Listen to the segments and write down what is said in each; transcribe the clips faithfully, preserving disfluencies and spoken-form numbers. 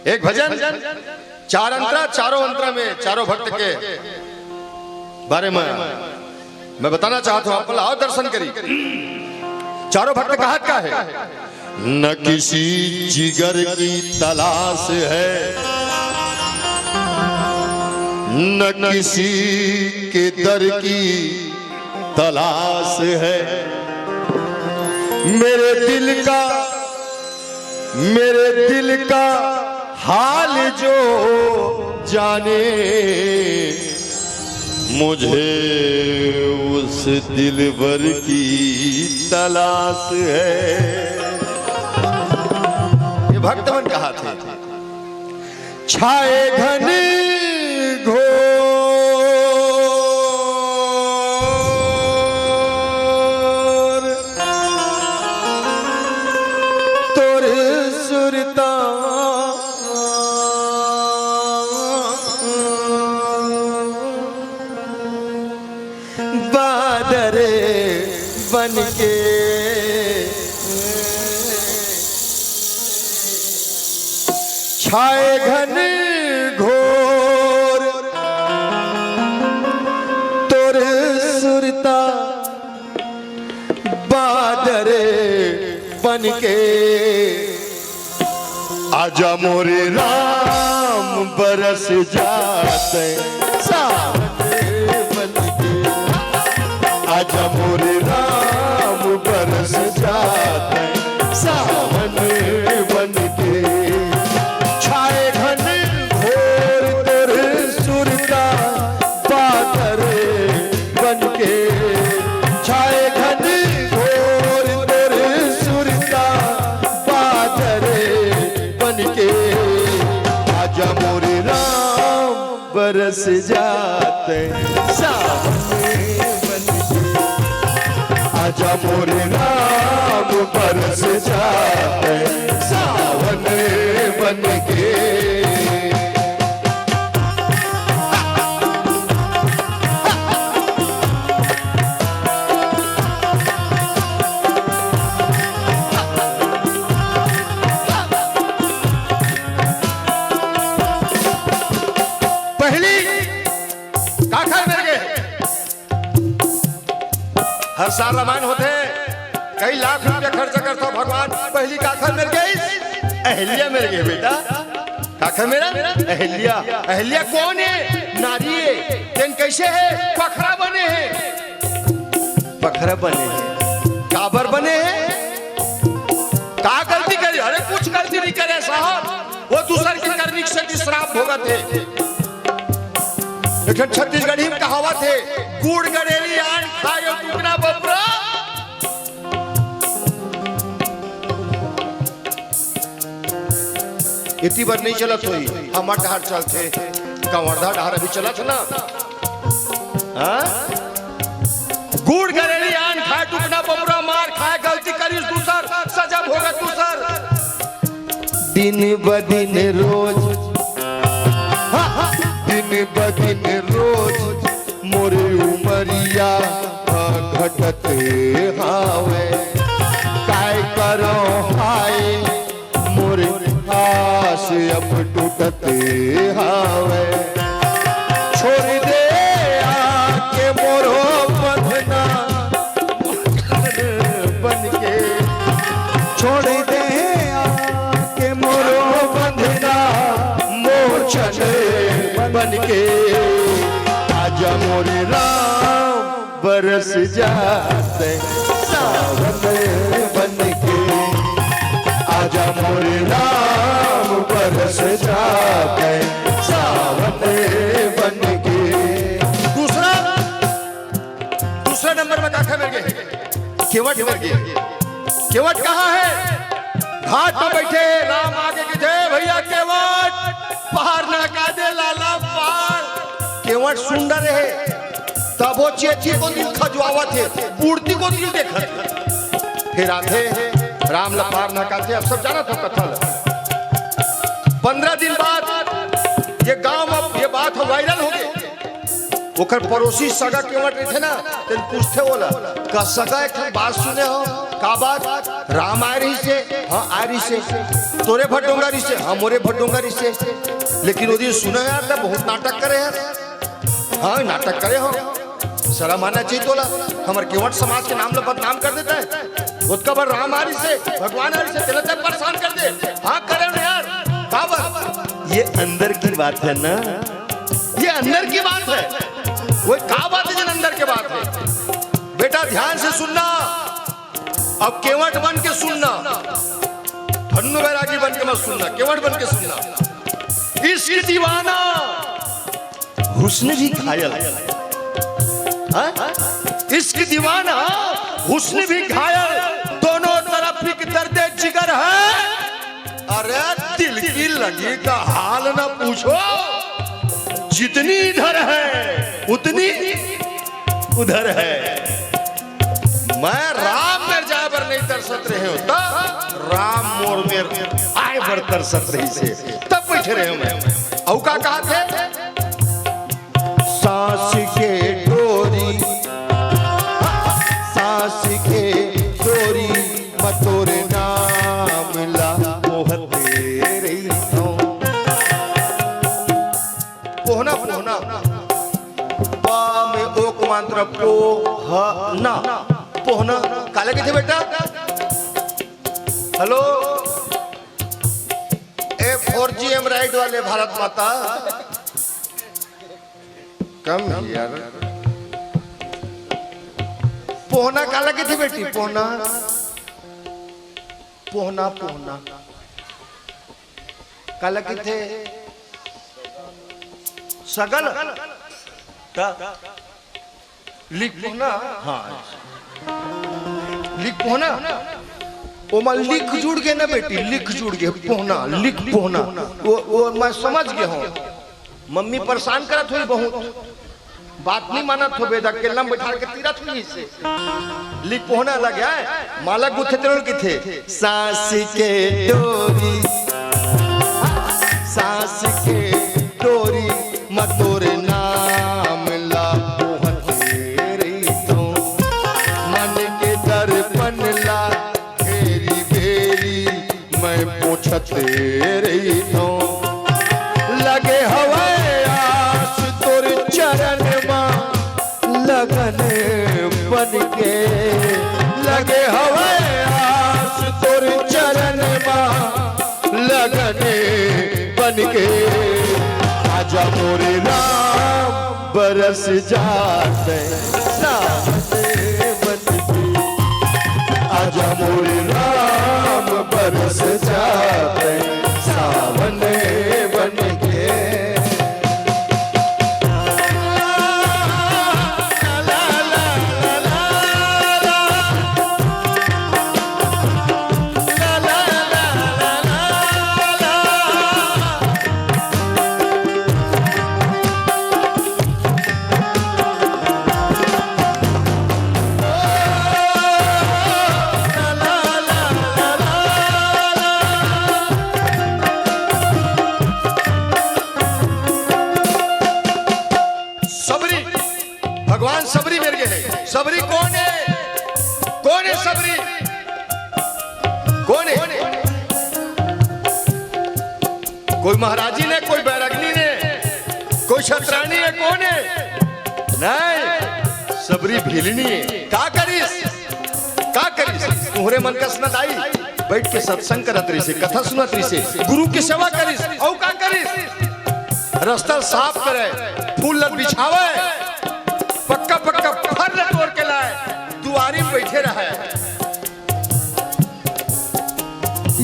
एक भजन, चार अंतरा, चारों अंतरा में चारों भक्त के बारे में मैं बताना चाहता हूं, आप मन ला अउ दर्शन करी। चारों भक्त कहत का हे, न किसी जिगर की तलाश है, न किसी के दर की तलाश है। मेरे दिल का, मेरे दिल का हाल जो जाने, मुझे उस दिलबर की तलाश है। ये भक्त मन कहत हे। छाए घन घोर तोर सुरता बादर बन के छाए घन घोर तोर सुरता बादर बन के। आजा मोरे राम बरस जाते सावन बन के। आजा मोरे राम बरस जाते सावन बन के। छाए घन घोर तोर सुरता बादर बन के। छाए घन घोर तोर सुरता बादर बन के। आजा मोरे राम बरस जाते सावन बन के। आजा मोरे राम बरस जाते सावन बन के। पहली काखर मिल गे। हर साल रामायण होथे, कई लाख रुपया खर्चा करथव भगवान, पहली काखर मिल गे? अहिल्या मिल गे बेटा। काखर मिल गे? अहिल्या। अहिल्या कौन हे? नारी हे। तेन कइसे हे? पखरा बने हे। पखरा बने हे। काबर बने हे? का गलती करे? अरे कुछ गलती नहीं करे साहब, वो दूसर के करनी के सेती श्राप भोगत हे। एक ठन छत्तीसगढ़ी में कहावत हे, "गुड़ गड़ेली आन खाए टुकना बबरा।" एती बर नहीं चलत होही, हमर डहर चलथे, कवर्धा डहर अभी चलत हे ना। हाँ? गुड़ गड़ेली आन खाए टुकना बबरा मार खाए, गलती करिस दूसर, सजा भोगत दूसर। दिन ब दिन रोज, दिन ब दिन रोज मोर उमरिया ह घटत हावय। काय करंव हाय मोर आस अब टूटत हावय। छोड़ दे आके मोरो बंधना बन के, छोड़ दे आके मोरो बंधना मोचन बन के। आजा मोरे राम बरस जाते सावन बन के। आजा मोरे राम बरस जाते सावन बन के। दूसरा, दूसरा नंबर में काखर मिल गे, केवट मिल गे। केवट कहाँ हे? घाट में बैठे हे, राम आगे कथे, "भैया केवट, पार नहका दे लाला, पार।" केवट सुंदर हे, तभो चेती कोती खजुवावत हे, बुड़ती कोती देखत हे। फिर आथे, राम ला पार नहकाथे। अब सब जानत हो कथा ला। पंद्रह दिन बाद ये गांव में ये बात ह viral हो गे। ओकर पड़ोसी सगा केवट रहिथे ना, तेन पूछथे ओला, "का सगा एक ठन बात सुने हो?" "का बात?" "राम आय रहिस हे।" "हाँ, आय रहिस हे।" तोरे भर डोंगा रिसे, हाँ, मोरे भर डोंगा रिसे। लेकिन वो दिन सुना यार, तब बहुत नाटक करे यार। हाँ, नाटक करे हो। शर्म आना चाहिए तोला। हमर केवट समाज के नाम ला बदनाम कर देता है। ओतका बर राम आ रिसे, भगवान आ रिसे, तेला तब परेशान कर दे। हाँ, करे ना यार। का बात? ये अंदर की बात है ना, ये अंदर की बात है। वो का बात है, जन अंदर के बात है। बेटा, ध्यान से सुनना। अब केवट बन के सुनना, धन्नू बैरागी बन के मत सुनना, केवट बन के सुनना। इश्क दीवाना, हुस्न भी घायल। हाँ? इश्क दीवाना, हुस्न भी घायल, दोनों तरफ एक दर्द जिगर है। अरे, दिल की लगी का हाल ना पूछो, जितनी इधर है उतनी उधर है। मैं राम मेर जाए बर नहीं तरसत रहे हो, तब राम मोर मेर आए बर तरसत रहिसे, तब बैठे रहे हो मैं। अउ का कहा थे? सांस के डोरी, सांस के डोरी, मैं तोरे नाम ला मोहते रही हूँ। पोहना, पोहना। पा में ओक मात्रा, पोहना। पोहना। काला कहिथे बेटा? हेलो, ए फोर जी एम राइट वाले भारत माता। कम यार। पोहना काला कहिथे बेटी? पोहना, पोहना, पोहना। काला कहिथे? सगल। का? लिख पोहना। हाँ। लिख पोहना। ओमा लिख जुड़ गे ना बेटी, लिख जुड़ गे, पोहना, लिख पोहना। वो, वो मैं समझ गे हूँ। मम्मी परेशान करत होही बहुत, बात नहीं मानत होबे, अकेला में बैठा के तीरत होही इसे। लिख पोहना अलग है, माला गुथे तेल कहिथे। सांस के डोरी, सांस के डोरी, मैं तोरे नाम ला पोहते रहिथों। मन के दर्पण ला घेरी बेरी, मैं पोछते रहिथों। लगे हवय आस तोर चरण मा, लगन बन के। लगे हवय आस तोर चरण मा, लगन बन के। आजा मोरे राम, बरस जात सावन बन के। आजा मोरे राम, बरस जात सावन बन के। सबरी, भगवान सबरी मेर गे हे। सबरी कोन हे? कोन हे सबरी? कोन हे? कोई महाराजी ने, कोई बैरगनी ने, कोई छतरानी ने, कोन हे? नहीं, सबरी भिलनी हे। का करिस? का करिस? तुहरे मन कस न दाई, बैठ के सत्संग करत रहिसे, कथा सुनत रहिसे, गुरु के सेवा करिस, अउ का करिस? रस्ता साफ करे, फूल ल बिछावे, पक्का पक्का फर ल तोर के लाए, दुआरी में बैठे रहे।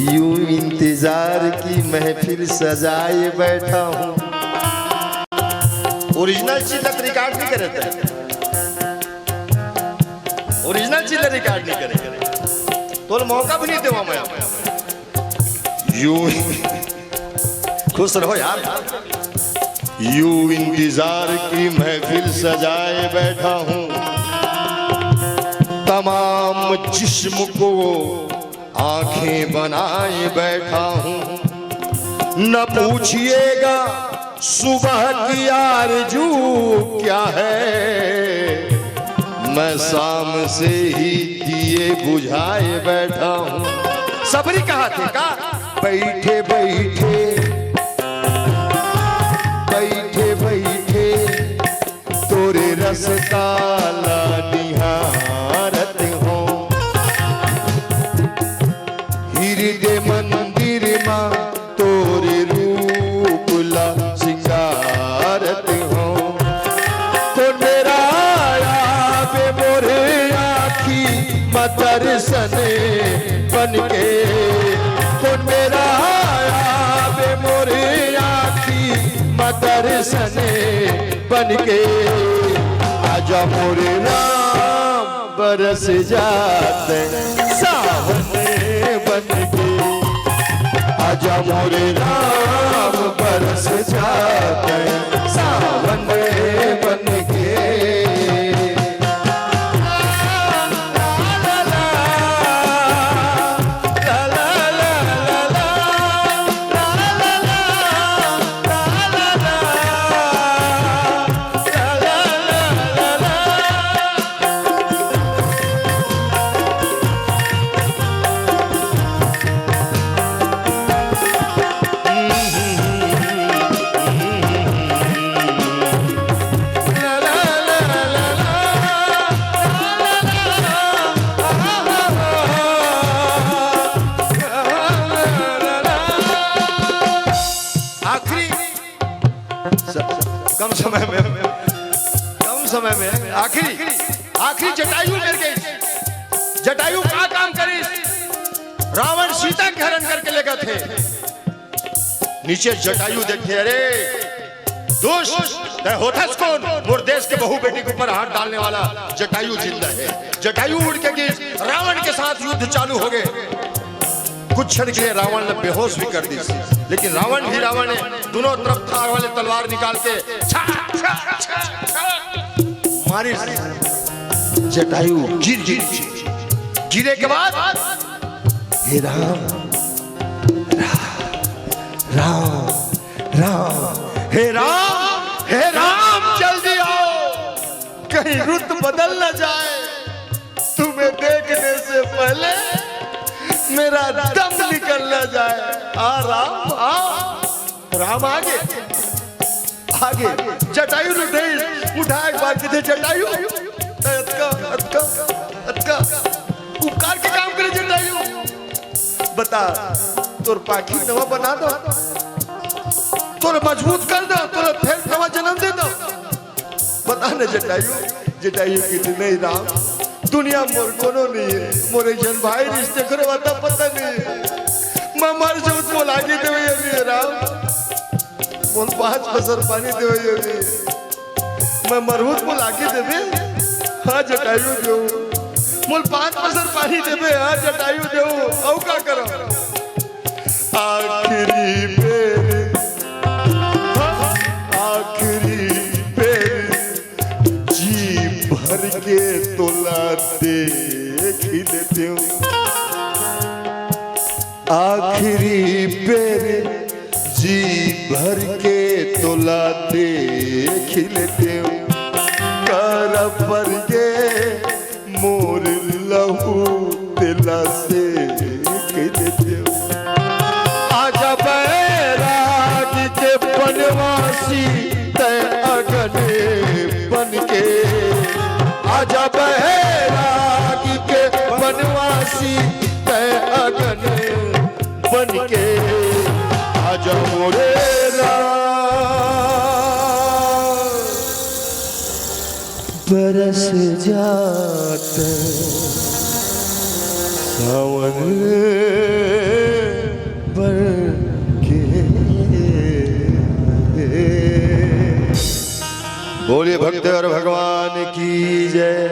यूं इंतजार की महफिल सजाए बैठा हूँ। ओरिजिनल चीज ला रिकॉर्ड नहीं करे थे, ओरिजिनल चीज ला रिकॉर्ड नहीं करे, तो मौका भी नहीं देवा मैं। यूं खुश रहो यार। यूं इंतजार की महफिल सजाए बैठा हूँ, तमाम जिस्म को आंखें बनाए बैठा हूँ। न पूछिएगा सुबह की आरजू क्या है, मैं शाम से ही दिए बुझाए बैठा हूँ। सबरी कहा थे का? बइठे बइठे, बइठे बइठे तोरे रसता ला निहारत हों। हिरदे मंदिर मा तोरे रूप ला सिंगारत हों। कोन बेरा आबे मोरे आँखी म दरसन बनके, कोन बेरा आबे मोरे आँखी म दरसन बनके। आजा मोरे राम बरस जात सावन बनके। आजा मोरे राम बरस जात सावन बनके। आखिरी स-, कम समय में, कम समय में आखिरी, आखिरी जटायु मिल गई। जटायु का काम करिस? रावण सीता के हरण करके लेगथे। नीचे जटायु देखे, अरे दुष्ट, तै होथस कोन? मोर देश के बहू बेटी के ऊपर हाथ डालने वाला। जटायु जिंदा है। जटायु उड़ के गिस, रावण के साथ युद्ध चालू हो गए। कुछ क्षण के लिए रावण ने बेहोश भी कर दिस, लेकिन रावण भी रावण है, दोनों तरफ धार वाले तलवार निकाल के छा, छा, छा, छा, मारिस। जटायु गिर गिर गिरे के बाद, हे राम, राम, राम, राम, हे राम, हे राम, जल्दी आओ, कहीं रुत बदल न जाए। तुम्हें देखने से पहले मेरा दम निकल न जाए। आ राम, आ। राम आगे, आगे। जटायु ल उठाइस, उठाय के बाद कथे, जटायु, अतका, अतका, अतका उपकार के काम करे जटायु। बता, तोर पाखी नवा बना दंव, तोर मजबूत कर दंव, तोर फेर नवा जन्म दे दंव। बता न जटायु। जटायु कथे, नहीं राम, दुनिया म मोर कोनो नहीं है, मोर एक झन भाई रिहिस तेखरो अता पता नहीं है। मैं मर जाहूं त मोला आगी देवइया नहीं है राम, मोला पांच पसर पानी देवइया नहीं है। मैं मरहूं त मोला आगी देबे? हाँ जटायु देहूं। मोला पांच पसर पानी देबे? हाँ जटायु देहूं। अउ का करंव? आखिरी बेर, आखिरी बेर जी भर के तोला देख लेतेंव। आखिरी बेर जी भर के तोला देख लेतेंव। कर पर के मोर लहू तेला सेंक देतेंव। आजा बैरागी के बनवासी तै अगन बनके, आजा बैरागी के बनवासी तै अगन बनके, आजा मोरे राम। बरस जात सावन बरके। बोलिए भक्त और भगवान की जय।